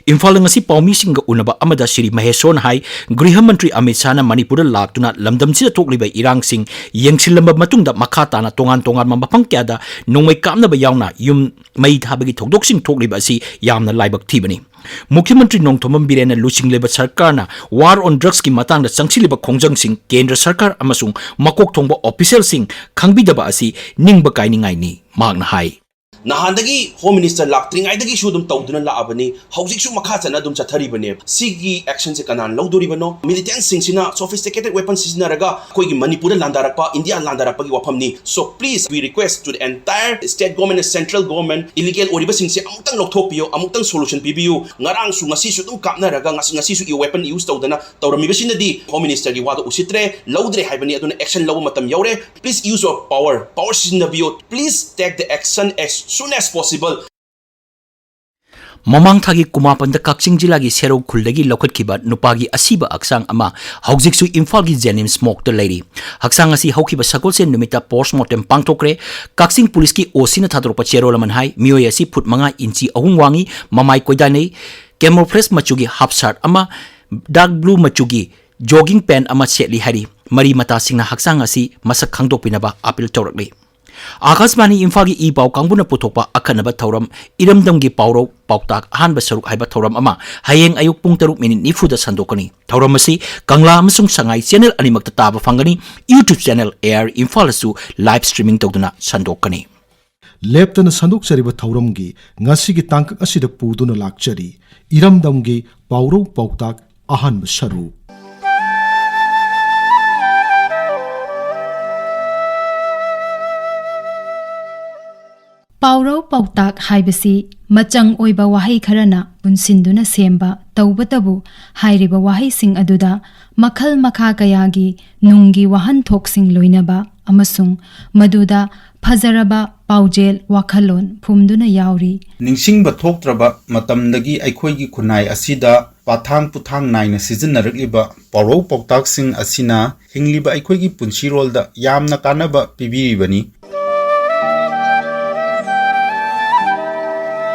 ꯏꯝꯐꯥꯜꯗ ꯉꯁꯤ ꯄꯥꯎꯃꯤꯁꯤꯡꯒ ꯎꯅꯕ ꯑꯃꯗ ꯁ꯭ꯔꯤ ꯃꯍꯦꯁ꯭ꯋꯔꯅ ꯍꯥꯏ, ꯒ꯭ꯔꯤꯍ ꯃꯟꯇ꯭ꯔꯤ ꯑꯃꯤꯠ ꯁꯥꯍꯅ ꯃꯅꯤꯄꯨꯔꯗ ꯂꯥꯛꯇꯨꯅ ꯂꯝꯗꯝꯁꯤꯗ ꯊꯣꯛꯂꯤꯕ ꯏꯔꯥꯡꯁꯤꯡ ꯌꯦꯡꯁꯤꯜꯂꯝꯕ ꯃꯇꯨꯡꯗ ꯃꯈꯥ ꯇꯥꯅ ꯇꯣꯉꯥꯟ ꯇꯣꯉꯥꯟꯕ ꯃꯐꯝ ꯀꯌꯥꯗ ꯅꯣꯡꯃꯩ ꯀꯥꯞꯅꯕ ꯌꯥꯎꯅ ꯌꯨꯝ ꯃꯩ ꯊꯥꯕꯒꯤ ꯊꯧꯗꯣꯛꯁꯤꯡ ꯊꯣꯛꯂꯤꯕ ꯑꯁꯤ ꯌꯥꯝꯅ ꯂꯥꯏꯕꯛ ꯊꯤꯕꯅꯤ꯫ ꯃꯨꯈ꯭ꯌ ꯃꯟꯇ꯭ꯔꯤ ꯅꯣꯡꯊꯣꯝꯕꯝ ꯕꯤꯔꯦꯟꯅ ꯂꯨꯆꯤꯡꯂꯤꯕ ꯁꯔꯀꯥꯔꯅ war on drugsꯀꯤ ꯃꯇꯥꯡꯗ ꯆꯪꯁꯤꯜꯂꯤꯕ ꯈꯣꯡꯖꯪꯁꯤꯡ ꯀꯦꯟꯗ꯭ꯔ ꯁꯔꯀꯥꯔ ꯑꯃꯁꯨꯡ ꯃꯀꯣꯛ ꯊꯣꯡꯕ ꯑꯣꯐꯤꯁꯤꯌꯦꯜꯁꯤꯡ ꯈꯪꯕꯤꯗꯕ ꯑꯁꯤ ꯅꯤꯡꯕ ꯀꯥꯏꯅꯤꯡꯉꯥꯏꯅꯤ, ꯃꯍꯥꯛꯅ ꯍꯥꯏ꯫ ꯅꯍꯥꯟꯗꯒꯤ ꯍꯣꯝ ꯃꯤꯅꯤꯁꯇꯔ ꯂꯥꯛꯇ꯭ꯔꯤꯉꯩꯗꯒꯤꯁꯨ ꯑꯗꯨꯝ ꯇꯧꯗꯨꯅ ꯂꯥꯛꯑꯕꯅꯤ, ꯍꯧꯖꯤꯛꯁꯨ ꯃꯈꯥ ꯆꯠꯅ ꯑꯗꯨꯝ ꯆꯠꯊꯔꯤꯕꯅꯦ꯫ ꯁꯤꯒꯤ ꯑꯦꯛꯁꯟꯁꯦ ꯀꯅꯥꯅ ꯂꯧꯗꯣꯔꯤꯕꯅꯣ? ꯃꯤꯂꯤꯇꯦꯟꯠꯁꯤꯡꯁꯤꯅ ꯁꯣꯐꯤꯁꯇꯤꯀꯦꯇꯦꯗ ꯋꯦꯄꯟ ꯁꯤꯖꯤꯟꯅꯔꯒ ꯑꯩꯈꯣꯏꯒꯤ ꯃꯅꯤꯄꯨꯔꯗ ꯂꯥꯟꯗꯥꯔꯛꯄ, ꯏꯟꯗꯤꯌꯥ ꯂꯥꯟꯗꯥꯔꯛꯄꯒꯤ ꯋꯥꯐꯝꯅꯤ꯫ So please, we request to the entire state government and central government, illegal ꯑꯣꯏꯔꯤꯕꯁꯤꯡꯁꯦ ꯑꯃꯨꯛꯇꯪ ꯂꯧꯊꯣꯛꯄꯤꯌꯣ, ꯑꯃꯨꯛꯇꯪ solution ꯄꯤꯕꯤꯌꯨ꯫ ꯉꯔꯥꯡꯁꯨ ꯉꯁꯤꯁꯨ ꯑꯗꯨꯝ ꯀꯥꯞꯅꯔꯒ ꯉꯁꯤ, ꯉꯁꯤꯁꯨ weapon use ꯇꯧꯗꯅ ꯇꯧꯔꯝꯃꯤꯕꯁꯤꯅꯗꯤ ꯍꯣꯝ ꯃꯤꯅꯤꯁꯇꯔꯒꯤ ꯋꯥꯗꯣ ꯎꯁꯤꯠꯇ꯭ꯔꯦ, ꯂꯧꯗ꯭ꯔꯦ ꯍꯥꯏꯕꯅꯤ꯫ ꯑꯗꯨꯅ action ꯂꯧꯕ ꯃꯇꯝ ꯌꯧꯔꯦ꯫ Please use your power, power ꯁꯤꯖꯤꯟꯅꯕꯤꯌꯣ꯫ Please take the action as soon as possible. ꯃꯃꯥꯡ ꯊꯥꯒꯤ ꯀꯨꯟꯃꯥꯄꯟꯗ ꯀꯛꯆꯤꯡ ꯖꯤꯂꯥꯒꯤ ꯁꯦꯔꯧ ꯈꯨꯜꯗꯒꯤ ꯂꯧꯈꯠꯈꯤꯕ ꯅꯨꯄꯥꯒꯤ ꯑꯁꯤꯕ ꯍꯛꯆꯥꯡ ꯑꯃ ꯍꯧꯖꯤꯛꯁꯨ ꯏꯝꯐꯥꯜꯒꯤ ꯖꯦꯅꯤꯝꯁ ꯃꯣꯔꯒꯇ ꯂꯩꯔꯤ꯫ ꯍꯛꯆꯥꯡ ꯑꯁꯤ ꯍꯧꯈꯤꯕ ꯁꯒꯣꯜꯁꯦꯟ ꯅꯨꯃꯤꯠꯇ ꯄꯣꯁꯠꯃꯣꯔꯇꯦꯝ ꯄꯥꯡꯊꯣꯛꯈ꯭ꯔꯦ꯫ ꯀꯛꯆꯤꯡ ꯄꯨꯂꯤꯁꯀꯤ ꯑꯣ ꯁꯤꯅ ꯊꯥꯗꯣꯔꯛꯄ ꯆꯦꯔꯣꯜ ꯑꯃꯅ ꯍꯥꯏ, ꯃꯤꯑꯣꯏ ꯑꯁꯤ ꯐꯨꯠ ꯃꯉꯥ ꯏꯟꯆꯤ ꯑꯍꯨꯝ ꯋꯥꯡꯏ, ꯃꯃꯥꯏ ꯀꯣꯏꯗꯥꯅꯩ, ꯀꯦꯃꯣꯐ꯭ꯂꯦꯖ ꯃꯆꯨꯒꯤ ꯍꯥꯐ ꯁꯥꯔꯠ ꯑꯃ, ꯗꯥꯔꯛ ꯕ꯭ꯂꯨ ꯃꯆꯨꯒꯤ ꯖꯣꯒꯤꯡ ꯄꯦꯟꯠ ꯑꯃ ꯁꯦꯠꯂꯤ ꯍꯥꯏꯔꯤ꯫ ꯃꯔꯤ ꯃꯇꯥꯁꯤꯡꯅ ꯍꯛꯆꯥꯡ ꯑꯁꯤ ꯃꯁꯛ ꯈꯪꯗꯣꯛꯄꯤꯅꯕ ꯑꯥꯄꯤꯜ ꯇꯧꯔꯛꯂꯤ꯫ ꯑꯥꯀꯥꯁꯕꯥꯅꯤ ꯏꯝꯐꯥꯜꯒꯤ ꯏ ꯄꯥꯎ ꯀꯥꯡꯕꯨꯅ ꯄꯨꯊꯣꯛꯄ ꯑꯈꯟꯅꯕ ꯊꯧꯔꯝ ꯏꯔꯝꯗꯝꯒꯤ ꯄꯥꯎꯔꯧ ꯄꯥꯎꯇꯥꯛ ꯑꯍꯥꯟꯕ ꯁꯔꯨꯛ ꯍꯥꯏꯕ ꯊꯧꯔꯝ ꯑꯃ ꯍꯌꯦꯡ ꯑꯌꯨꯛ ꯄꯨꯡ ꯇꯔꯨꯛ ꯃꯤꯅꯤꯠ ꯅꯤꯐꯨꯗ ꯁꯟꯗꯣꯛꯀꯅꯤ꯫ ꯊꯧꯔꯝ ꯑꯁꯤ ꯀꯪꯂꯥ ꯑꯃꯁꯨꯡ ꯁꯉꯥꯏ ꯆꯦꯅꯦꯜ ꯑꯅꯤꯃꯛꯇ ꯇꯥꯕ ꯐꯪꯒꯅꯤ꯫ YouTube ꯆꯦꯅꯦꯜ ꯑꯦ ꯑꯥꯔ ꯏꯝꯐꯥꯜꯗꯁꯨ ꯂꯥꯏꯚ ꯁ꯭ꯇ꯭ꯔꯤꯃꯤꯡ ꯇꯧꯗꯨꯅ ꯁꯟꯗꯣꯛꯀꯅꯤ꯫ ꯂꯦꯞꯇꯅ ꯁꯟꯗꯣꯛꯆꯔꯤꯕ ꯊꯧꯔꯝꯒꯤ ꯉꯁꯤꯒꯤ ꯇꯥꯡꯀꯛ ꯑꯁꯤꯗ ꯄꯨꯗꯨꯅ ꯂꯥꯛꯆꯔꯤ ꯏꯔꯝꯗꯝꯒꯤ ꯄꯥꯎꯔꯧ ꯄꯥꯎꯇꯥꯛ ꯑꯍꯥꯟꯕ ꯁꯔꯨꯛ꯫ ꯄꯥꯎꯔꯧ ꯄꯥꯎꯇꯥꯛ ꯍꯥꯏꯕꯁꯤ ꯃꯆꯪ ꯑꯣꯏꯕ ꯋꯥꯍꯩ ꯈꯔꯅ ꯄꯨꯟꯁꯤꯟꯗꯨꯅ ꯁꯦꯝꯕ, ꯇꯧꯕꯇꯕꯨ ꯍꯥꯏꯔꯤꯕ ꯋꯥꯍꯩꯁꯤꯡ ꯑꯗꯨꯗ ꯃꯈꯜ ꯃꯈꯥ ꯀꯌꯥꯒꯤ ꯅꯨꯡꯒꯤ ꯋꯥꯍꯟꯊꯣꯛꯁꯤꯡ ꯂꯣꯏꯅꯕ ꯑꯃꯁꯨꯡ ꯃꯗꯨꯗ ꯐꯖꯔꯕ ꯄꯥꯎꯖꯦꯜ ꯋꯥꯈꯜꯂꯣꯟ ꯐꯨꯝꯗꯨꯅ ꯌꯥꯎꯔꯤ꯫ ꯅꯤꯡꯁꯤꯡꯕ ꯊꯣꯛꯇ꯭ꯔꯕ ꯃꯇꯝꯗꯒꯤ ꯑꯩꯈꯣꯏꯒꯤ ꯈꯨꯟꯅꯥꯏ ꯑꯁꯤꯗ ꯄꯥꯊꯥꯡ ꯄꯨꯊꯥꯡ ꯅꯥꯏꯅ ꯁꯤꯖꯤꯟꯅꯔꯛꯂꯤꯕ ꯄꯥꯎꯔꯧ ꯄꯥꯎꯇꯥꯛꯁꯤꯡ ꯑꯁꯤꯅ ꯍꯤꯡꯂꯤꯕ ꯑꯩꯈꯣꯏꯒꯤ ꯄꯨꯟꯁꯤꯔꯣꯜꯗ ꯌꯥꯝꯅ ꯀꯥꯟꯅꯕ ꯄꯤꯕꯤꯔꯤꯕꯅꯤ꯫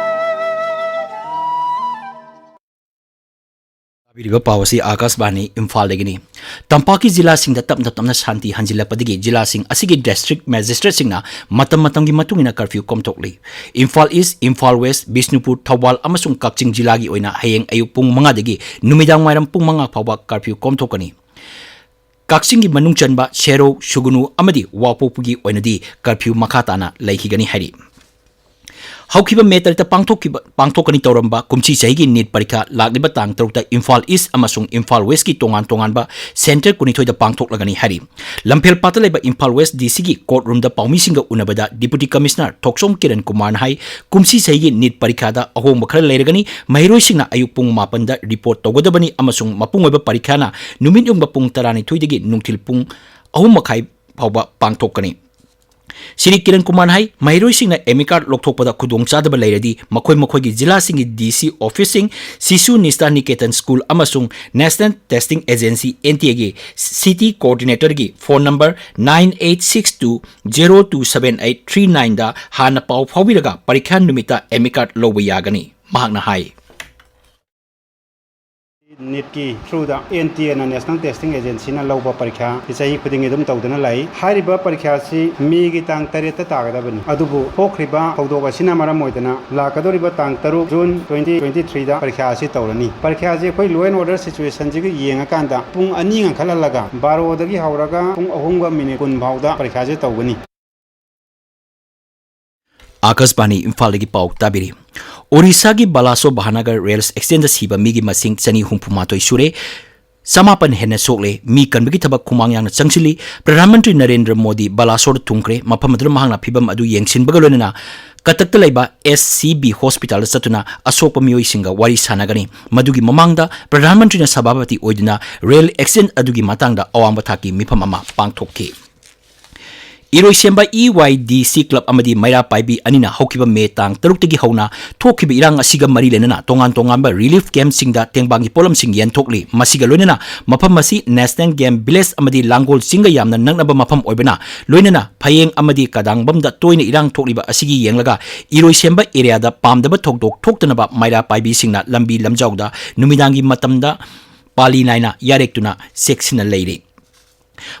ꯇꯥꯕꯤꯔꯤꯕ ꯄꯥꯎ ꯑꯁꯤ ꯑꯥꯀꯥꯁꯕꯥꯅꯤ ꯏꯝꯐꯥꯜꯗꯒꯤꯅꯤ꯫ ꯇꯝꯄꯥꯛꯀꯤ ꯖꯤꯂꯥꯁꯤꯡꯗ ꯇꯞꯅ ꯇꯞꯅ ꯁꯥꯟꯇꯤ ꯍꯟꯖꯤꯜꯂꯛꯄꯗꯒꯤ ꯖꯤꯂꯥꯁꯤꯡ ꯑꯁꯤꯒꯤ ꯗꯤꯁꯇ꯭ꯔꯤꯛ ꯃꯦꯖꯤꯁꯇ꯭ꯔꯦꯠꯁꯤꯡꯅ ꯃꯇꯝ ꯃꯇꯝꯒꯤ ꯃꯇꯨꯡ ꯏꯟꯅ ꯀꯔꯐ꯭ꯌꯨ ꯀꯣꯝꯊꯣꯛꯂꯤ꯫ ꯏꯝꯐꯥꯜ ꯏꯁ, ꯏꯝꯐꯥꯜ ꯋꯦꯁ, ꯕꯤꯁꯅꯨꯄꯨꯔ, ꯊꯧꯕꯥꯜ ꯑꯃꯁꯨꯡ ꯀꯛꯆꯤꯡ ꯖꯤꯂꯥꯒꯤ ꯑꯣꯏꯅ ꯍꯌꯦꯡ ꯑꯌꯨꯛ ꯄꯨꯡ ꯃꯉꯥꯗꯒꯤ ꯅꯨꯃꯤꯗꯥꯡ ꯋꯥꯏꯔꯝ ꯄꯨꯡ ꯃꯉꯥ ꯐꯥꯎꯕ ꯀꯔꯐ꯭ꯌꯨ ꯀꯣꯝꯊꯣꯛꯀꯅꯤ꯫ ꯀꯛꯆꯤꯡꯒꯤ ꯃꯅꯨꯡ ꯆꯟꯕ ꯁꯦꯔꯧ, ꯁꯨꯒꯨꯅꯨ ꯑꯃꯗꯤ ꯋꯥꯄꯣꯛꯄꯒꯤ ꯑꯣꯏꯅꯗꯤ ꯀꯔꯐ꯭ꯌꯨ ꯃꯈꯥ ꯇꯥꯅ ꯂꯩꯈꯤꯒꯅꯤ ꯍꯥꯏꯔꯤ꯫ ꯍꯧꯈꯤꯕ ꯃꯦ ꯇꯔꯦꯠꯇ ꯄꯥꯡꯊꯣꯛꯈꯤꯕ, ꯄꯥꯡꯊꯣꯛꯀꯅꯤ ꯇꯧꯔꯝꯕ ꯀꯨꯝꯁꯤ ꯆꯍꯤꯒꯤ ꯅꯤꯠ ꯄꯔꯤꯈꯥ ꯂꯥꯛꯂꯤꯕ ꯇꯥꯡ ꯇꯔꯨꯛꯇ ꯏꯝꯐꯥꯜ ꯏꯁ ꯑꯃꯁꯨꯡ ꯏꯝꯐꯥꯜ ꯋꯦꯁꯀꯤ ꯇꯣꯉꯥꯟ ꯇꯣꯉꯥꯟꯕ ꯁꯦꯟꯇꯔ ꯀꯨꯟꯅꯤꯊꯣꯏꯗ ꯄꯥꯡꯊꯣꯛꯂꯒꯅꯤ ꯍꯥꯏꯔꯤ꯫ ꯂꯝꯐꯦꯜ ꯄꯥꯠꯇ ꯂꯩꯕ ꯏꯝꯐꯥꯜ ꯋꯦꯁ ꯗꯤ ꯁꯤꯒꯤ ꯀꯣꯔꯠ ꯔꯨꯝꯗ ꯄꯥꯎꯃꯤꯁꯤꯡꯒ ꯎꯅꯕꯗ ꯗꯤꯄꯨꯇꯤ ꯀꯃꯤꯁꯅꯔ ꯊꯣꯛꯆꯣꯝ ꯀꯤꯔꯟ ꯀꯨꯃꯥꯔꯅ ꯍꯥꯏ, ꯀꯨꯝꯁꯤ ꯆꯍꯤꯒꯤ ꯅꯤꯠ ꯄꯔꯤꯈꯥꯗ ꯑꯍꯣꯡꯕ ꯈꯔ ꯂꯩꯔꯒꯅꯤ, ꯃꯍꯩꯔꯣꯏꯁꯤꯡꯅ ꯑꯌꯨꯛ ꯄꯨꯡ ꯃꯥꯄꯟꯗ ꯔꯤꯄꯣꯔꯠ ꯇꯧꯒꯗꯕꯅꯤ ꯑꯃꯁꯨꯡ ꯃꯄꯨꯡ ꯑꯣꯏꯕ ꯄꯔꯤꯈꯥꯅ ꯅꯨꯃꯤꯠ ꯌꯨꯡꯕ ꯄꯨꯡ ꯇꯔꯥꯅꯤꯊꯣꯏꯗꯒꯤ ꯅꯨꯡꯊꯤꯜ ꯄꯨꯡ ꯑꯍꯨꯝ ꯃꯈꯥꯏ ꯐꯥꯎꯕ ꯄꯥꯡꯊꯣꯛꯀꯅꯤ꯫ ꯁ꯭ꯔꯤ ꯀꯤꯔꯟ ꯀꯨꯃꯥꯔꯅ ꯍꯥꯏ, ꯃꯍꯩꯔꯣꯏꯁꯤꯡꯅ ꯑꯦꯗꯃꯤꯠ ꯀꯥꯔꯗ ꯂꯧꯊꯣꯛꯄꯗ ꯈꯨꯗꯣꯡꯆꯥꯗꯕ ꯂꯩꯔꯗꯤ ꯃꯈꯣꯏ ꯃꯈꯣꯏꯒꯤ ꯖꯤꯂꯥꯁꯤꯡꯒꯤ ꯗꯤ ꯁꯤ ꯑꯣꯐꯤꯁꯁꯤꯡ, ꯁꯤꯁꯨ ꯅꯤꯁ꯭ꯇꯥ ꯅꯤꯀꯦꯇꯟ ꯁ꯭ꯀꯨꯜ ꯑꯃꯁꯨꯡ national testing agency, N T ꯑꯦꯒꯤ ꯁꯤꯇꯤ ꯀꯣꯑꯣꯔꯗꯤꯅꯦꯇꯔꯒꯤ phone number nine eight six two zero two seven eight three nineꯗ ꯍꯥꯟꯅ ꯄꯥꯎ ꯐꯥꯎꯕꯤꯔꯒ ꯄꯔꯤꯈꯥ ꯅꯨꯃꯤꯠꯇ ꯑꯦꯗꯃꯤꯠ ꯀꯥꯔꯗ ꯂꯧꯕ ꯌꯥꯒꯅꯤ꯫ ꯃꯍꯥꯛꯅ ꯍꯥꯏ꯫ ꯅꯤꯠꯀꯤ ꯊ꯭ꯔꯨꯗ ꯑꯦꯟ ꯇꯤ ꯑꯦꯅ, ꯅꯦꯁꯅꯦꯜ ꯇꯦꯁꯇꯤꯡ ꯑꯦꯖꯦꯟꯁꯤꯅ ꯂꯧꯕ ꯄꯔꯤꯈ꯭ꯌꯥ ꯆꯍꯤ ꯈꯨꯗꯤꯡꯒꯤ ꯑꯗꯨꯝ ꯇꯧꯗꯨꯅ ꯂꯥꯛꯏ꯫ ꯍꯥꯏꯔꯤꯕ ꯄꯔꯤꯈ꯭ꯌꯥꯁꯤ ꯃꯦꯒꯤ ꯇꯥꯡ ꯇꯔꯦꯠꯇ ꯇꯥꯒꯗꯕꯅꯤ, ꯑꯗꯨꯕꯨ ꯊꯣꯛꯈ꯭ꯔꯤꯕ ꯊꯧꯗꯣꯛ ꯑꯁꯤꯅ ꯃꯔꯝ ꯑꯣꯏꯗꯅ ꯂꯥꯛꯀꯗꯧꯔꯤꯕ ꯇꯥꯡ ꯇꯔꯨꯛ ꯖꯨꯟ twenty twenty threeꯗ ꯄꯔꯤꯈ꯭ꯌꯥ ꯑꯁꯤ ꯇꯧꯔꯅꯤ꯫ ꯄꯔꯤꯈ꯭ꯌꯥꯁꯤ ꯑꯩꯈꯣꯏ law and order situationꯁꯤꯒ ꯌꯦꯡꯉꯀꯥꯟꯗ ꯄꯨꯡ ꯑꯅꯤ ꯉꯟꯈꯠꯍꯜꯂꯒ ꯕꯥꯔꯣꯗꯒꯤ ꯍꯧꯔꯒ ꯄꯨꯡ ꯑꯍꯨꯝꯒ ꯃꯤꯅꯤꯠ ꯀꯨꯟ ꯐꯥꯎꯗ ꯄꯔꯤꯈ꯭ꯌꯥꯁꯤ ꯇꯧꯒꯅꯤ꯫ ꯑꯥꯀꯥꯁꯕꯥꯅꯤ ꯏꯝꯐꯥꯜꯗꯒꯤ ꯄꯥꯎ ꯇꯥꯕꯤꯔꯤ꯫ ꯑꯣꯔꯤꯁꯥꯒꯤ ꯕꯥꯂꯥꯁꯣꯔ ꯚꯥꯅꯥꯒꯔ ꯔꯦꯜ ꯑꯦꯛꯁꯤꯗꯦꯟꯗ ꯁꯤꯕ ꯃꯤꯒꯤ ꯃꯁꯤꯡ ꯆꯅꯤ ꯍꯨꯝꯐꯨ ꯃꯥꯊꯣꯏ ꯁꯨꯔꯦ꯫ ꯆꯃꯥꯄꯟ ꯍꯦꯟꯅ ꯁꯣꯛꯂꯦ꯫ ꯃꯤ ꯀꯟꯕꯒꯤ ꯊꯕꯛ ꯈꯨꯃꯥꯡ ꯌꯥꯡꯅ ꯆꯪꯁꯤꯜꯂꯤ꯫ ꯄ꯭ꯔꯙꯥꯟ ꯃꯟꯇ꯭ꯔꯤ ꯅꯔꯦꯟꯗ꯭ꯔ ꯃꯣꯗꯤ ꯕꯥꯂꯥꯁꯣꯔꯗ ꯊꯨꯡꯈ꯭ꯔꯦ꯫ ꯃꯐꯝ ꯑꯗꯨꯗ ꯃꯍꯥꯛꯅ ꯐꯤꯚꯝ ꯑꯗꯨ ꯌꯦꯡꯁꯤꯟꯕꯒ ꯂꯣꯏꯅꯅ ꯀꯇꯛꯇ ꯂꯩꯕ S C B hospitalꯗ ꯆꯠꯇꯨꯅ ꯑꯁꯣꯛꯄ ꯃꯤꯑꯣꯏꯁꯤꯡꯒ ꯋꯥꯔꯤ ꯁꯥꯟꯅꯒꯅꯤ꯫ ꯃꯗꯨꯒꯤ ꯃꯃꯥꯡꯗ ꯄ꯭ꯔꯙꯥꯟ ꯃꯟꯇ꯭ꯔꯤꯅ ꯁꯚꯥꯄꯇꯤ ꯑꯣꯏꯗꯨꯅ rail accident ꯑꯗꯨꯒꯤ ꯃꯇꯥꯡꯗ ꯑꯋꯥꯡꯕ ꯊꯥꯛꯀꯤ ꯃꯤꯐꯝ ꯑꯃ ꯄꯥꯡꯊꯣꯛꯈꯤ꯫ ꯏꯔꯣꯏꯁꯦꯝꯕ E Y D C club ꯑꯃꯗꯤ ꯃꯩꯔꯥ ꯄꯥꯏꯕꯤ ꯑꯅꯤꯅ ꯍꯧꯈꯤꯕ ꯃꯦ ꯇꯥꯡ ꯇꯔꯨꯛꯇꯒꯤ ꯍꯧꯅ ꯊꯣꯛꯈꯤꯕ ꯏꯔꯥꯡ ꯑꯁꯤꯒ ꯃꯔꯤ ꯂꯩꯅꯅ ꯇꯣꯉꯥꯟ ꯇꯣꯉꯥꯟꯕ relief campꯁꯤꯡꯗ ꯇꯦꯡꯕꯥꯡꯒꯤ ꯄꯣꯠꯂꯝꯁꯤꯡ ꯌꯦꯟꯊꯣꯛꯂꯤ꯫ ꯃꯁꯤꯒ ꯂꯣꯏꯅꯅ ꯃꯐꯝ ꯑꯁꯤ National Game Village ꯑꯃꯗꯤ ꯂꯥꯡꯒꯣꯜ ꯆꯤꯡꯒ ꯌꯥꯝꯅ ꯅꯛꯅꯕ ꯃꯐꯝ ꯑꯣꯏꯕꯅ, ꯂꯣꯏꯅꯅ ꯐꯌꯦꯡ ꯑꯃꯗꯤ ꯀꯗꯥꯡꯕꯝꯗ ꯇꯣꯏꯅ ꯏꯔꯥꯡ ꯊꯣꯛꯂꯤꯕ ꯑꯁꯤꯒꯤ ꯌꯦꯡꯂꯒ, ꯏꯔꯣꯏꯁꯦꯝꯕ areaꯗ ꯄꯥꯝꯗꯕ ꯊꯧꯗꯣꯛ ꯊꯣꯛꯇꯅꯕ ꯃꯩꯔꯥ ꯄꯥꯏꯕꯤꯁꯤꯡꯅ ꯂꯝꯕꯤ ꯂꯝꯖꯥꯎꯗ ꯅꯨꯃꯤꯗꯥꯡꯒꯤ ꯃꯇꯝꯗ ꯄꯥꯂꯤ ꯅꯥꯏꯅ ꯌꯥꯔꯦꯛꯇꯨꯅ ꯆꯦꯛꯁꯤꯟꯅ ꯂꯩꯔꯤ꯫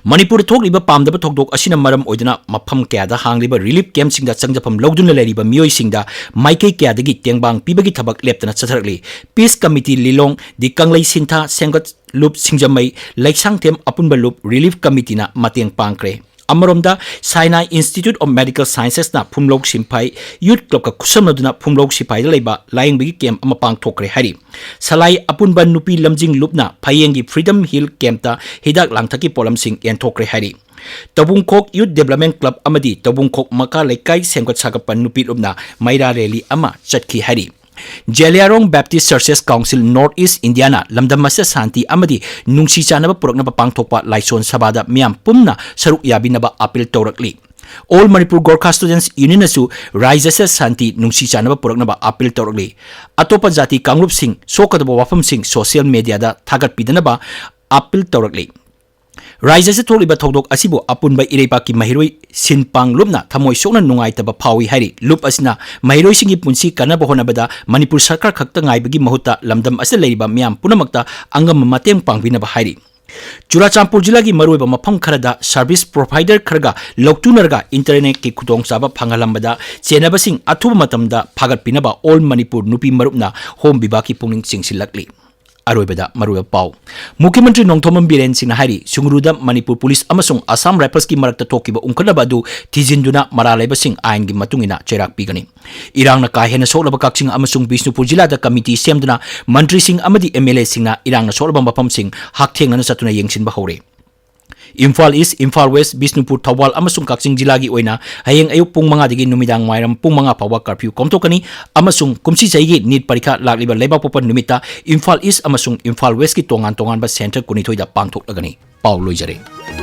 ꯃꯅꯤꯄꯨꯔꯗ ꯊꯣꯛꯂꯤꯕ ꯄꯥꯝꯗꯕ ꯊꯧꯗꯣꯛ ꯑꯁꯤꯅ ꯃꯔꯝ ꯑꯣꯏꯗꯨꯅ ꯃꯐꯝ ꯀꯌꯥꯗ ꯍꯥꯡꯂꯤꯕ relief campꯁꯤꯡꯗ ꯆꯪꯖꯐꯝ ꯂꯧꯗꯨꯅ ꯂꯩꯔꯤꯕ ꯃꯤꯑꯣꯏꯁꯤꯡꯗ ꯃꯥꯏꯀꯩ ꯀꯌꯥꯗꯒꯤ ꯇꯦꯡꯕꯥꯡ ꯄꯤꯕꯒꯤ ꯊꯕꯛ ꯂꯦꯞꯇꯅ ꯆꯠꯊꯔꯛꯂꯤ꯫ Peace Committee ꯂꯤꯂꯣꯡ, ꯗꯤ ꯀꯪꯂꯩ ꯁꯤꯟꯊꯥ, ꯁꯦꯝꯒꯠ ꯂꯨꯞ ꯁꯤꯡꯖꯃꯩ, ꯂꯩꯁꯥꯡꯊꯦꯝ ꯑꯄꯨꯟꯕ ꯂꯨꯞ relief committeeꯅ ꯃꯇꯦꯡ ꯄꯥꯡꯈ꯭ꯔꯦ꯫ ꯑꯃꯔꯣꯝꯗ, Saina Institute of Medical Sciencesꯅ ꯐꯨꯝꯂꯧ ꯁꯤꯐꯥꯏ youth clubꯀ ꯈꯨꯠꯁꯝꯅꯗꯨꯅ ꯐꯨꯝꯂꯧ ꯁꯤꯐꯥꯏꯗ ꯂꯩꯕ ꯂꯥꯌꯦꯡꯕꯒꯤ camp ꯑꯃ ꯄꯥꯡꯊꯣꯛꯈ꯭ꯔꯦ ꯍꯥꯏꯔꯤ꯫ ꯁꯂꯥꯏ ꯑꯄꯨꯟꯕ ꯅꯨꯄꯤ ꯂꯝꯖꯤꯡ ꯂꯨꯞꯅ ꯐꯌꯦꯡꯒꯤ Freedom Hill campꯇ ꯍꯤꯗꯥꯛ ꯂꯥꯡꯊꯛꯀꯤ ꯄꯣꯠꯂꯝꯁꯤꯡ ꯌꯦꯟꯊꯣꯛꯈ꯭ꯔꯦ ꯍꯥꯏꯔꯤ꯫ ꯇꯧꯕꯨꯡꯈꯣꯛ Youth Development Club ꯑꯃꯗꯤ ꯇꯧꯕꯨꯡꯈꯣꯛ ꯃꯀꯥ ꯂꯩꯀꯥꯏ ꯁꯦꯝꯒꯠ ꯁꯥꯒꯠꯄ ꯅꯨꯄꯤ ꯂꯨꯞꯅ ꯃꯩꯔꯥ rally ꯑꯃ ꯆꯠꯈꯤ ꯍꯥꯏꯔꯤ꯫ Zeliangrong Baptist Churches Council North East Indiaꯅ ꯂꯝꯗꯝ ꯑꯁꯤꯗ ꯁꯥꯟꯇꯤ ꯑꯃꯗꯤ ꯅꯨꯡꯁꯤ ꯆꯥꯟꯅꯕ ꯄꯨꯔꯛꯅꯕ ꯄꯥꯡꯊꯣꯛꯄ ꯂꯥꯏꯁꯣꯟ ꯁꯚꯥꯗ ꯃꯤꯌꯥꯝ ꯄꯨꯝꯅ ꯁꯔꯨꯛ ꯌꯥꯕꯤꯅꯕ appeal ꯇꯧꯔꯛꯂꯤ꯫ All Manipur Gorkha Students Unionꯅꯁꯨ ꯔꯥꯏꯖ꯭ꯌ ꯑꯁꯤꯗ ꯁꯥꯟꯇꯤ ꯅꯨꯡꯁꯤ ꯆꯥꯟꯅꯕ ꯄꯨꯔꯛꯅꯕ appeal ꯇꯧꯔꯛꯂꯤ꯫ ꯑꯇꯣꯞꯄ ꯖꯥꯇꯤ ꯀꯥꯡꯂꯨꯞꯁꯤꯡ ꯁꯣꯛꯀꯗꯕ ꯋꯥꯐꯝꯁꯤꯡ social mediaꯗ ꯊꯥꯒꯠꯄꯤꯗꯅꯕ appeal ꯇꯧꯔꯛꯂꯤ꯫ ꯔꯥꯏꯖ꯭ꯌ ꯑꯁꯤꯗ ꯊꯣꯛꯂꯤꯕ ꯊꯧꯗꯣꯛ ꯑꯁꯤꯕꯨ ꯑꯄꯨꯟꯕ ꯏꯔꯩꯕꯥꯛꯀꯤ ꯃꯍꯩꯔꯣꯏ ꯁꯤꯟ ꯄꯥꯡ ꯂꯨꯞꯅ ꯊꯃꯣꯏ ꯁꯣꯛꯅ ꯅꯨꯡꯉꯥꯏꯇꯕ ꯐꯥꯎꯏ ꯍꯥꯏꯔꯤ꯫ ꯂꯨꯞ ꯑꯁꯤꯅ ꯃꯍꯩꯔꯣꯏꯁꯤꯡꯒꯤ ꯄꯨꯟꯁꯤ ꯀꯟꯅꯕ ꯍꯣꯠꯅꯕꯗ ꯃꯅꯤꯄꯨꯔ ꯁꯔꯀꯥꯔ ꯈꯛꯇ ꯉꯥꯏꯕꯒꯤ ꯃꯍꯨꯠꯇ ꯂꯝꯗꯝ ꯑꯁꯤꯗ ꯂꯩꯔꯤꯕ ꯃꯤꯌꯥꯝ ꯄꯨꯝꯅꯃꯛꯇ ꯑꯉꯝꯕ ꯃꯇꯦꯡ ꯄꯥꯡꯕꯤꯅꯕ ꯍꯥꯏꯔꯤ꯫ ꯆꯨꯔꯥꯆꯥꯟꯄꯨꯔ ꯖꯤꯂꯥꯒꯤ ꯃꯔꯨꯑꯣꯏꯕ ꯃꯐꯝ ꯈꯔꯗ service provider ꯈꯔꯒ ꯂꯧꯇꯨꯅꯔꯒ internetꯀꯤ ꯈꯨꯗꯣꯡꯆꯥꯕ ꯐꯪꯍꯜꯂꯝꯕꯗ ꯆꯦꯟꯅꯕꯁꯤꯡ ꯑꯊꯨꯕ ꯃꯇꯝꯗ ꯐꯥꯒꯠꯄꯤꯅꯕ All Manipur ꯅꯨꯄꯤ ꯃꯔꯨꯞꯅ Home Vibhagꯀꯤ ꯄꯨꯛꯅꯤꯡ ꯆꯤꯡꯁꯤꯜꯂꯛꯂꯤ꯫ ꯑꯔꯣꯏꯕꯗ ꯃꯔꯨꯑꯣꯏꯕ ꯄꯥꯎ꯫ ꯃꯨꯈ꯭ꯌ ꯃꯟꯇ꯭ꯔꯤ ꯅꯣꯡꯊꯣꯝꯕꯝ ꯕꯤꯔꯦꯟ ꯁꯤꯡꯅ ꯍꯥꯏꯔꯤ, ꯁꯨꯡꯒꯨꯔꯨꯗ ꯃꯅꯤꯄꯨꯔ ꯄꯨꯂꯤꯁ ꯑꯃꯁꯨꯡ ꯑꯁꯥꯝ ꯔꯥꯏꯐꯜꯁꯀꯤ ꯃꯔꯛꯇ ꯊꯣꯛꯈꯤꯕ ꯎꯪꯈꯠꯅꯕ ꯑꯗꯨ ꯊꯤꯖꯤꯟꯗꯨꯅ ꯃꯔꯥꯜ ꯂꯩꯕꯁꯤꯡ ꯑꯥꯏꯟꯒꯤ ꯃꯇꯨꯡ ꯏꯟꯅ ꯆꯩꯔꯥꯛ ꯄꯤꯒꯅꯤ꯫ ꯏꯔꯥꯡꯅ ꯀꯥ ꯍꯦꯟꯅ ꯁꯣꯛꯂꯕ ꯀꯛꯆꯤꯡ ꯑꯃꯁꯨꯡ ꯕꯤꯁꯅꯨꯄꯨꯔ ꯖꯤꯂꯥꯗ committee ꯁꯦꯝꯗꯨꯅ ꯃꯟꯇ꯭ꯔꯤꯁꯤꯡ ꯑꯃꯗꯤ M L Aꯁꯤꯡꯅ ꯏꯔꯥꯡꯅ ꯁꯣꯛꯂꯕ ꯃꯐꯝꯁꯤꯡ ꯍꯛꯊꯦꯡꯅꯅ ꯆꯠꯇꯨꯅ ꯌꯦꯡꯁꯤꯟꯕ ꯍꯧꯔꯦ꯫ ꯏꯝꯐꯥꯜ ꯏꯁ, ꯏꯝꯐꯥꯜ ꯋꯦꯁ, ꯕꯤꯁꯅꯨꯄꯨꯔ, ꯊꯧꯕꯥꯜ ꯑꯃꯁꯨꯡ ꯀꯛꯆꯤꯡ ꯖꯤꯂꯥꯒꯤ ꯑꯣꯏꯅ ꯍꯌꯦꯡ ꯑꯌꯨꯛ ꯄꯨꯡ ꯃꯉꯥꯗꯒꯤ ꯅꯨꯃꯤꯗꯥꯡ ꯋꯥꯏꯔꯝ ꯄꯨꯡ ꯃꯉꯥ ꯐꯥꯎꯕ ꯀꯔꯐ꯭ꯌꯨ ꯀꯣꯝꯊꯣꯛꯀꯅꯤ ꯑꯃꯁꯨꯡ ꯀꯨꯝꯁꯤ ꯆꯍꯤꯒꯤ ꯅꯤꯠ ꯄꯔꯤꯈꯥ ꯂꯥꯛꯂꯤꯕ ꯂꯩꯕꯥꯛꯄꯣꯛꯄ ꯅꯨꯃꯤꯠꯇ ꯏꯝꯐꯥꯜ ꯏꯁ ꯑꯃꯁꯨꯡ ꯏꯝꯐꯥꯜ ꯋꯦꯁꯀꯤ ꯇꯣꯉꯥꯟ ꯇꯣꯉꯥꯟꯕ ꯁꯦꯟꯇꯔ ꯀꯨꯟꯅꯤꯊꯣꯏꯗ ꯄꯥꯡꯊꯣꯛꯂꯒꯅꯤ꯫ ꯄꯥꯎ ꯂꯣꯏꯖꯔꯦ꯫